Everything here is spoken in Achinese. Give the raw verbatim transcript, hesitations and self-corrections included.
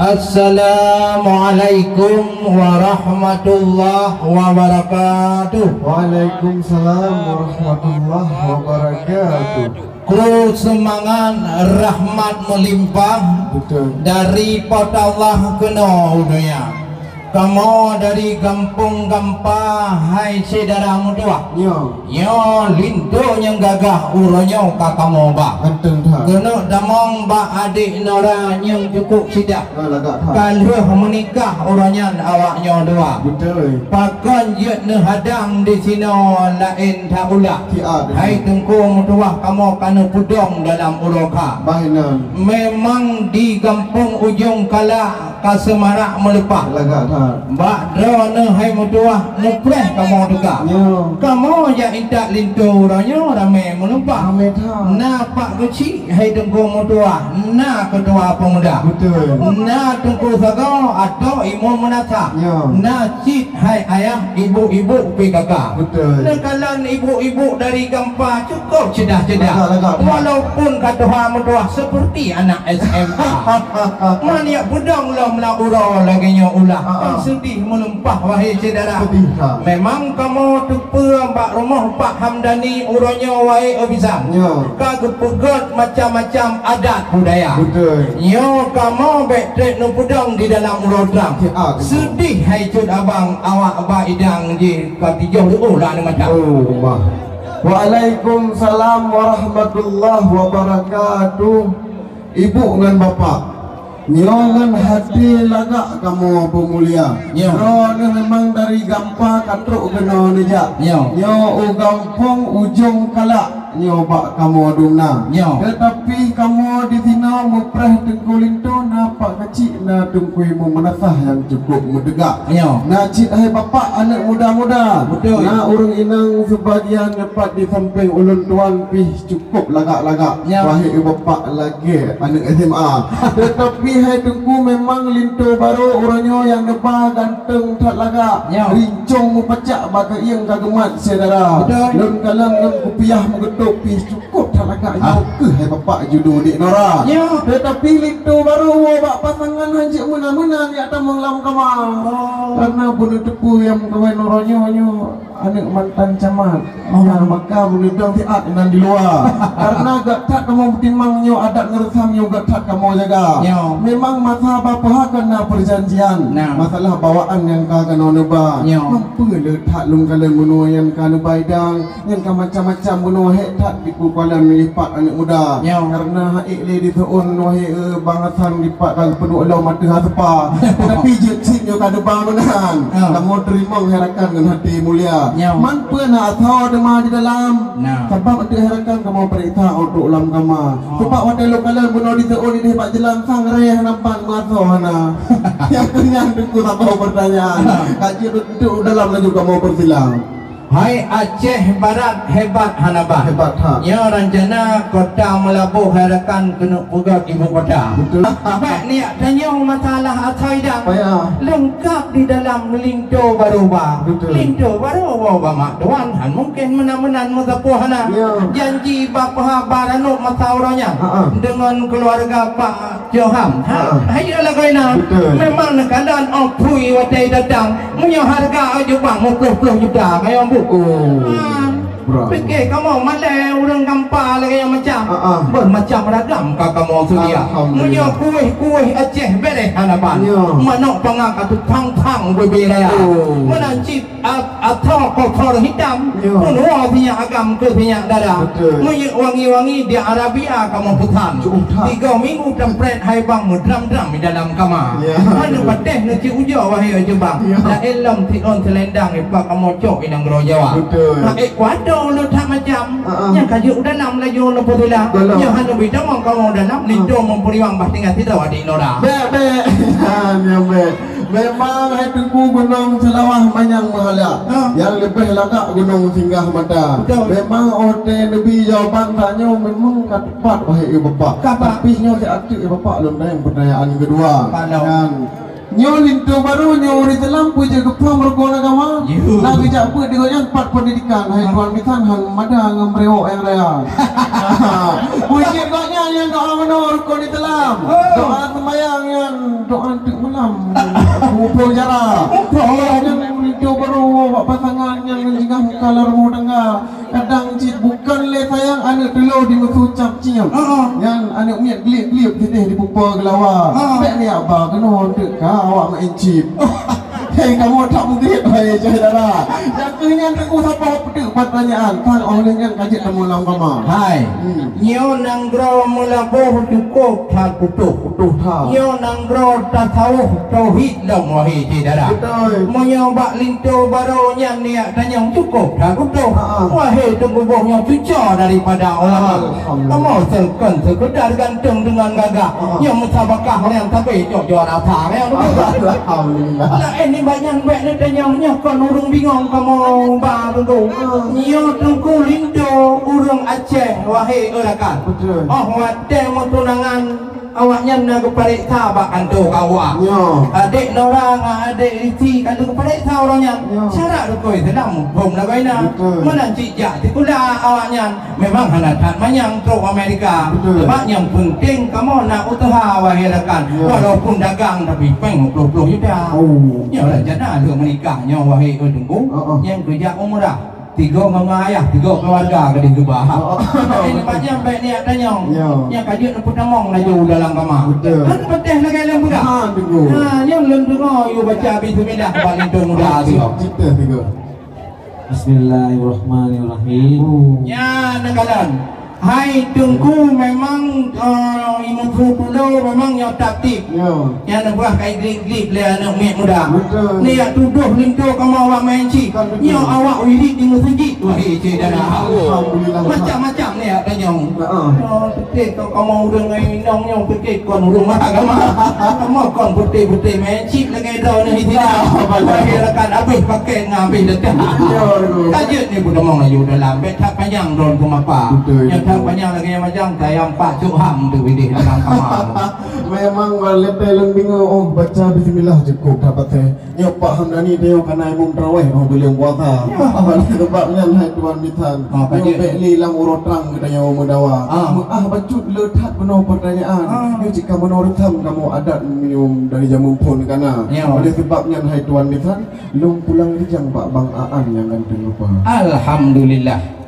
Assalamualaikum warahmatullahi wabarakatuh. Waalaikumsalam warahmatullahi wabarakatuh. Kru seumangat rahmat meulimpah. Betul. Dari Po teu Allah keunoe u donya. Kamoe dari gampông Gampa, hai syedara meutuwah. Nyoe. Nyoe linto nyang gagah uroe nyoe ka kamoe ba. Ganteng that. Keuneuk tamong bak adék Nora nyang cukup sidah. Ah, lagak that. Ka lheueh meunikah uroe nyan awak nyoe dua. Betul. Pakon jeuet neuhadang di sinoe laén that ulah. Siat. Hai Teungku meutuwah, kamoe ka neupeudong dalam uroe kha. Bah inan. Memang di gampông Ujong Kalak ka seumarak meuleupah. Lagak that. Bak droeneuh hai meutuwah, mupreh kamoe teuka. Nyoe. Kamoe jak intat linto uroe nyoe ramé meuleupah. Ramé that. Na Pak Geuchik hai Teungku meutuwah, na keutua peumuda. Betul. Na Teungku Sagoe atau Imum Meunasah. Nyoe. Na cit hai ayah ibu-ibu P K K. Betul. Neukalon ibu-ibu dari Gampa cukup ceudah-ceudah. Lagak, lagak. Walaupun ka tuha meutuah seperti anak S M A. Man jak peudong lom lam uroe lagée nyoe ulah. Ha, ha. Kan seudeh meulimpah, wahai syedara. Seudeh, ha. Memang kamoe teupeue bak rumoh Pak Hamdani uroe nyoe, wahai bisan. Nyoe. Ka geupeugét macam-macam adat budaya. Betul. Nyoe kamoe bék treb neupeudong di dalam uroe trang. Ya, betul. Seudeh hai cut abang, awak ba idang jih ka tijoh reuôh lam aneuk mata. Oh, bah. Waalaikumsalam warahmatullahi wabarakatuh. Ibu ngon bapak, nyoe ngon até lagak kamoe peumulia. Ya. Droeneuh memang dari Gampa ka trok keunoe neujak. Ya. Nyoe u gampông Ujong Kalak nyoe bak kamoe dum na. Ya. Teutapi kamoe di sinoe mupreh Teungku Linto, na Pak Geuchik, na Teungku Imum Meunasah nyang cukup meuteugah. Ya. Na cit hai bapak aneuk muda-muda. Betul. Na ureuëng inong sibagian nyoe pat di sampéng ulôn tuan pih cukup lagak-lagak. Ya. Wahai bapak lagée aneuk S M A. Teutapi hai Teungku memang linto barô uroe nyoe nyang neuba ganteng that lagak. Ya. Rincong meupacak bak keuieng ka geumat syedara. Betul. Lôn kalon ngon kupiah meugeutôp pih cukup that lagak. Ah. Nyoe keuh hai bapak judo dek Nora. Ya. Teutapi linto barô woe bak pasangan hanjeuet meunan-meunan jak tamong lam kama. Oh. Karena beuneuteupeu nyang meukawen uroe nyoe nyoe aneuk mantan camat. Oh. Nyang maka meunudong siat inan di luwa. Karena gét that kamoe meutimang nyoe adat ngon reusam nyoe gét that kamoe jaga. Nyoe. Memang masa bak peuhah ka na peujanjian. Nah. Masalah bawaan nyang ka keunoe neuba. Nyoe. Mampu le that lôn kalon bunoe nyang ka neuba idang, nyang ka macam-macam bunoe hék that dikukalan lipat aneuk muda. Nyoe. Karena hek le di teuôn wahai, eh, bang Hasan lipat ka peuduek lom ateueh sepa. Tapi jeuet cit nyoe ka neuba meunan. Ah. Kamoe teurimong hai rakan ngon hati mulia. Nyoe. Man peue na asoe teuma di dalam. Nah. Sabab ateueh hai rakan kamoe peuriksa untuk lam kama. Oh. Sabab watée lôn kalon bunoe di teuôn ideh bak jalan sang reh nampak meuasoe hana. Nyang keu nyan Teungku saboh pertanyaan. Nah. Ka jeuet untuk dalam laju kamoe peusilang. Hai Aceh Barat hebat hana bah. Hebat, ha. Nyoe rencana kota Meulaboh hai rakan keuneuk peugét ibu kota. Betul. Bék neujak tanyong masalah asoe idang. Payah. Leungkap di dalam linto barô ba. Betul. Linto barô woe ba mak tuan, han mungken meunan-meunan meusapoh hana. Ya. Janji bak peuhah ba ranub masa uroe nyan. Ha, ha. Deungon keuluwarga Pak Joham. Ha, ha. Hai lagoina. Betul. Memang neukalon ôh phui watée datang. Meunyoe hareuga ôh jubah meuploh-ploh juta kayong bu. Oh. Ha. Berat. Pike kamoe malée ureuëng Gampa lagée nyan macam. Ha, ha. Bermacam ragam ka kamoe seudia. Alhamdulillah. Meunyoe kueh-kueh Aceh bereh hana ban. Ya. Manok pangak ateueh phang-phang bubé raya. Oh. Meunan cit At-, atau kotor hitam, ya, pun woe sinyak agam keu sinyak dara. Betul. Minyeuk wangi-wangi di Arabia kamoe peusan. Cukup that. Tiga minggu temprét hai bang meudram-dram di dalam kama. Ya. Hana patéh neucik ujoe wahai jubang. Ya. Laén lom siôn seulendang ipak kamoe cok inong Jawa. Betul. Hai kuato ulôn that macam. Ha, ha. Nyang ka jeuet u dalam laju lôn peusila. Dalam. Nyang hana bidang kamoe dalam, ha, linto meupeuriwang bah tinggai sidroe adik Nora. Bèk, bèk. Ha, nyang bèk. Memang hai Teungku Gunong Seulawah manyang meuhala. Ha. Nyang leubeh lagak Gunong Singgah Mata. Betul. Memang watèe neubi jawaban tanyoe memang ka teupat, wahé bapak. Ka, Pak. Tapi nyoe siat teuk bapak lôn tanyong peutanyaan keudua. Pak, lôn. Nyan, Nyoe linto barô nyoe ureueng Islam peue jeuet geuphom rukon agama. Yuh. Na geujak beuet di gobnyan pat pendidikan, hai tuan bisan han mada ngon meuréwok nyang raya. Peue jeuet gobnyan nyang doa meunoe rukon Islam. Oh. Doa seumayang nyan doa teuk malam. Muphom jara. Muphom. Nyan linto barô bak pasangan nyang jingah muka lam rumoh tangga. Kadang cit bukon lé sayang aneuk tulo dimeusu cap cieb. Heeh. Nyan aneuk miet glieb-glieb sideh dipupo geulawa. Heeh. Bèk neujak ba keunoe deuk ka awak maén cip. Hei, kamoe that meugrib, hai syedara. Nyang keuh nyan teungku saboh peuteuk pertanyaan. Sang óh lheueh nyan ka jeuet tamong lam kama. Hai. Hmm. Nyoe nanggroe Meulaboh cukôp that putôh. Putôh that. Nyoe nanggroe tasawôh tauhid lom, wahé syedara. Beutôi. Meunyoe bak linto barô nyan neujak tanyong cukôp that putôh. Ha, ha. Wahé teungku boh nyoe cuco daripada ulama. Alhamdulillah. Kamoe seukon seukeudar ganteng deungon gagah. Ha, ha. Nyoe musabakah nyang sabe cok juara sa nyang. Alhamdulillah. Laén nibak nyan bèk neutanyong nyoe kon ureueng bingong kamoe ba teungku. Ha. Nyoe teungku linto ureueng Aceh, wahé e rakan. Beutôi. Óh watèe meutunangan, awaknyan na geupareksa bak kantô K U A. Nyo. Adék Nora ngon adék Rici ka geupareksa uroe nyan. Nyo. Syarat rukon Islam phom lagoina. Beutôi. Meunan cit jak sikula awaknyan. Memang hana that manyang trok Amerika. Beutôi. Sabab nyang peunteng kamoe na useuha, wahé rakan. Nyo. Walaupun dagang tapi péng ploh-ploh juta. Oh. Nyoe rencana lheueh meunikah nyoe, wahé e teungku. Heeh. Nyang keujak umrah. Tiga mama ayah, tiga keluarga keudéh geuba. Oh, oh. Tapi nibak nyan bèk neujak tanyong. Ya. Nyang ka jeuet neupeutamong laju dalam kama. Beutôi. Kan peuteh lagèe lôn peugah. Ha, teungku. Ha, nyang lôn deungö yue baca bismillah bak linto muda. Cit-, cit-, cit-, teungku. Bismillahirrahmanirrahim. Oh. Nyan neukalon. Hai teungku, memang, eh, imeum tulo memang nyoe taktik. Ya. Nyan neubuah kai glip-glip lé aneuk miet muda. Beutôi. Neujak tudoh linto kamoe awak maén cip. Kan beutôi. Nyoe awak wirid di meuseujid, wahé syedara. Alhamdulillah. Macam-macam neujak tanyong. Heeh. Oh, peuté kok kamoe ureueng inong nyoe peuté kon ureueng agama. Kamoe kon peuté-peuté maén cip lagèe droeneuh di sini. Ya, beutôi. Wahé rakan, habéh pakèt ngon habéh data. Ya, beutôi. Ka jeuet neupeutamong laju dalam, bèk that panyang droen peumapa. Beutôi. Nyang that panyang lagèe nyang macam tayang pak cok ham tu bidéh dalam kama. Memang, eh, leubeh lôn bingung, oh, baca bismillah cukôp that patéh. Nyoe Pak Hamdani tanyoe kana imeum tarawih, oh, buleuen puasa. Ya. Oleh sebab nyan, hai tuan bisan, ah, nyoe bèk lé lam uroe trang geutanyoe meudawa. Ah. Meu'ah bacut le that bunoe pertanyaan. Ah. Nyoe cit ka meunoe reutam kamoe adat minyeum dari jameun phon kana. Ya. Oleh sebab nyan, hai tuan bisan, lôn pulang rijang bak Bang Aan nyang ganteng rupa. Alhamdulillah.